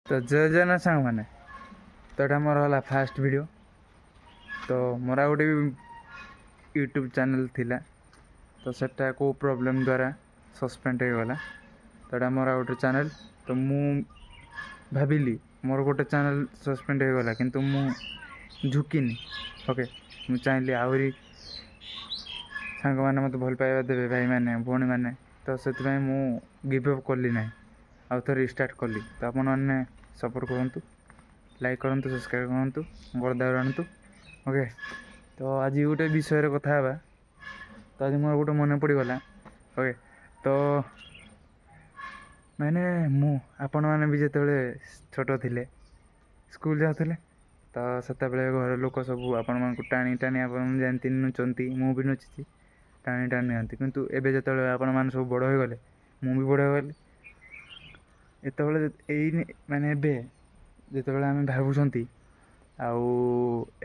ତ ଜୟ ଜଗନ୍ନାଥ ସାଙ୍ଗମାନେ। ତ ଏଇଟା ମୋର ହେଲା ଫାଷ୍ଟ ଭିଡ଼ିଓ। ତ ମୋର ଆଉ ଗୋଟେ ବି ୟୁଟ୍ୟୁବ୍ ଚ୍ୟାନେଲ୍ ଥିଲା, ତ ସେଟା କେଉଁ ପ୍ରୋବ୍ଲେମ୍ ଦ୍ୱାରା ସସ୍ପେଣ୍ଡ ହେଇଗଲା। ତ ଏଇଟା ମୋର ଆଉ ଗୋଟେ ଚ୍ୟାନେଲ୍। ତ ମୁଁ ଭାବିଲି ମୋର ଗୋଟେ ଚ୍ୟାନେଲ୍ ସସ୍ପେଣ୍ଡ ହେଇଗଲା, କିନ୍ତୁ ମୁଁ ଝୁକିନି। ଓକେ, ମୁଁ ଚାହିଁଲି ଆହୁରି ସାଙ୍ଗମାନେ ମୋତେ ଭଲ ପାଇବା ଦେବେ, ଭାଇମାନେ, ଭଉଣୀମାନେ। ତ ସେଥିପାଇଁ ମୁଁ ଗିଭ୍ ଅପ୍ କଲି ନାହିଁ, ଆଉ ଥରେ ରିଷ୍ଟାର୍ଟ କଲି। ତ ଆପଣମାନେ ସପୋର୍ଟ କରନ୍ତୁ, ଲାଇକ୍ କରନ୍ତୁ, ସବସ୍କ୍ରାଇବ୍ କରନ୍ତୁ, ବରଦାର ଆଣନ୍ତୁ। ଓକେ, ତ ଆଜି ଗୋଟେ ବିଷୟରେ କଥା ହେବା। ତ ଆଜି ମୋର ଗୋଟେ ମନେ ପଡ଼ିଗଲା। ଓକେ, ତ ମାନେ ମୁଁ, ଆପଣମାନେ ବି ଯେତେବେଳେ ଛୋଟ ଥିଲେ, ସ୍କୁଲ ଯାଉଥିଲେ, ତ ସେତେବେଳେ ଘର ଲୋକ ସବୁ ଆପଣମାନଙ୍କୁ ଟାଣି ଟାଣି, ଆପଣ ଯେମିତି ନୁଚନ୍ତି, ମୁଁ ବି ନୁଚିଛି, ଟାଣି ଟାଣି ନିଅନ୍ତି। କିନ୍ତୁ ଏବେ ଯେତେବେଳେ ଆପଣମାନେ ସବୁ ବଡ଼ ହୋଇଗଲେ, ମୁଁ ବି ବଡ଼ ହୋଇଗଲି, ଏତେବେଳେ ଏଇ ମାନେ ଏବେ ଯେତେବେଳେ ଆମେ ଭାବୁଛନ୍ତି, ଆଉ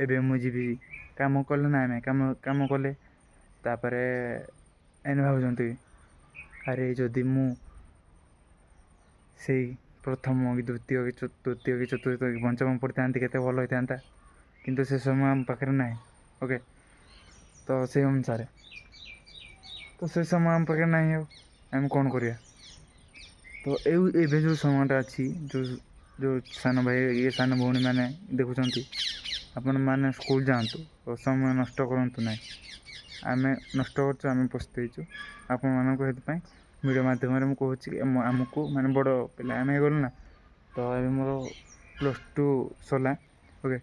ଏବେ ମୁଁ ଯିବି କାମ କଲେ ନା, ଆମେ କାମ କଲେ, ତାପରେ ଏଇନେ ଭାବୁଛନ୍ତି, ଆରେ ଯଦି ମୁଁ ସେଇ ପ୍ରଥମ କି ଦ୍ୱିତୀୟ କି ତୃତୀୟ କି ଚତୁର୍ଥ କି ପଞ୍ଚମ ପଢ଼ିଥାନ୍ତି, କେତେ ଭଲ ହୋଇଥାନ୍ତା। କିନ୍ତୁ ସେ ସମୟ ଆମ ପାଖରେ ନାହିଁ। ଓକେ, ତ ସେଇ ଅନୁସାରେ ତ ସେ ସମୟ ଆମ ପାଖରେ ନାହିଁ, ଆଉ ଆମେ କ'ଣ କରିବା? ତ ଏଇ ଏବେ ଯେଉଁ ସମୟଟା ଅଛି, ଯେଉଁ ଯେଉଁ ସାନ ଭାଇ ଇଏ ସାନ ଭଉଣୀମାନେ ଦେଖୁଛନ୍ତି, ଆପଣମାନେ ସ୍କୁଲ ଯାଆନ୍ତୁ ଓ ସମୟ ନଷ୍ଟ କରନ୍ତୁ ନାହିଁ। ଆମେ ନଷ୍ଟ କରୁଛୁ, ଆମେ ପସ୍ତେଇଛୁ। ଆପଣମାନଙ୍କୁ ସେଥିପାଇଁ ଭିଡ଼ିଓ ମାଧ୍ୟମରେ ମୁଁ କହୁଛି କି ଆମକୁ ମାନେ ବଡ଼ ପିଲା ଆମେ ହେଇଗଲୁ ନା। ତ ଏବେ ମୋର +2 ସରିଲା। ଓକେ,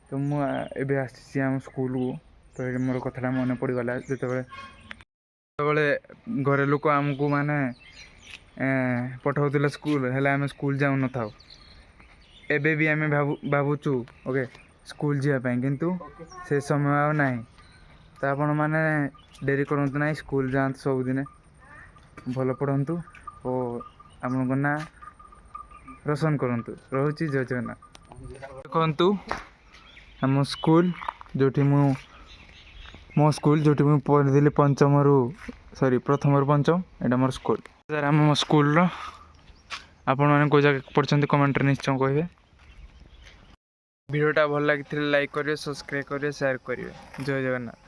ତ ମୁଁ ଏବେ ଆସିଛି ଆମ ସ୍କୁଲକୁ। ତ ଏଇଠି ମୋର କଥାଟା ମନେ ପଡ଼ିଗଲା, ଯେତେବେଳେ ଘରେ ଲୋକ ଆମକୁ ମାନେ ପଠାଉଥିଲେ ସ୍କୁଲ, ହେଲେ ଆମେ ସ୍କୁଲ ଯାଉନଥାଉ। ଏବେ ବି ଆମେ ଭାବୁଛୁ, ଓକେ, ସ୍କୁଲ ଯିବା ପାଇଁ, କିନ୍ତୁ ସେ ସମୟ ଆଉ ନାହିଁ। ତ ଆପଣମାନେ ଡେରି କରନ୍ତୁ ନାହିଁ, ସ୍କୁଲ ଯାଆନ୍ତୁ, ସବୁଦିନେ ଭଲ ପଢ଼ନ୍ତୁ ଓ ଆପଣଙ୍କ ନାଁ ରୋଶନ କରନ୍ତୁ। ରହୁଛି, ଜୟ ଜଗନ୍ନାଥ। ଦେଖନ୍ତୁ ଆମ ସ୍କୁଲ, ଯେଉଁଠି ମୁଁ ମୋ ସ୍କୁଲ ଯେଉଁଠି ମୁଁ ପଢ଼ିଥିଲି ପଞ୍ଚମରୁ, ସରି, ପ୍ରଥମରୁ ପଞ୍ଚମ। ଏଇଟା ମୋର ସ୍କୁଲ ସାର୍, ଆମ ସ୍କୁଲର। ଆପଣମାନେ କେଉଁ ଜାଗା ପଢ଼ିଛନ୍ତି, କମେଣ୍ଟରେ ନିଶ୍ଚୟ କହିବେ। ଭିଡ଼ିଓଟା ଭଲ ଲାଗିଥିଲେ ଲାଇକ୍ କରିବେ, ସବସ୍କ୍ରାଇବ୍ କରିବେ, ସେୟାର କରିବେ। ଜୟ ଜଗନ୍ନାଥ।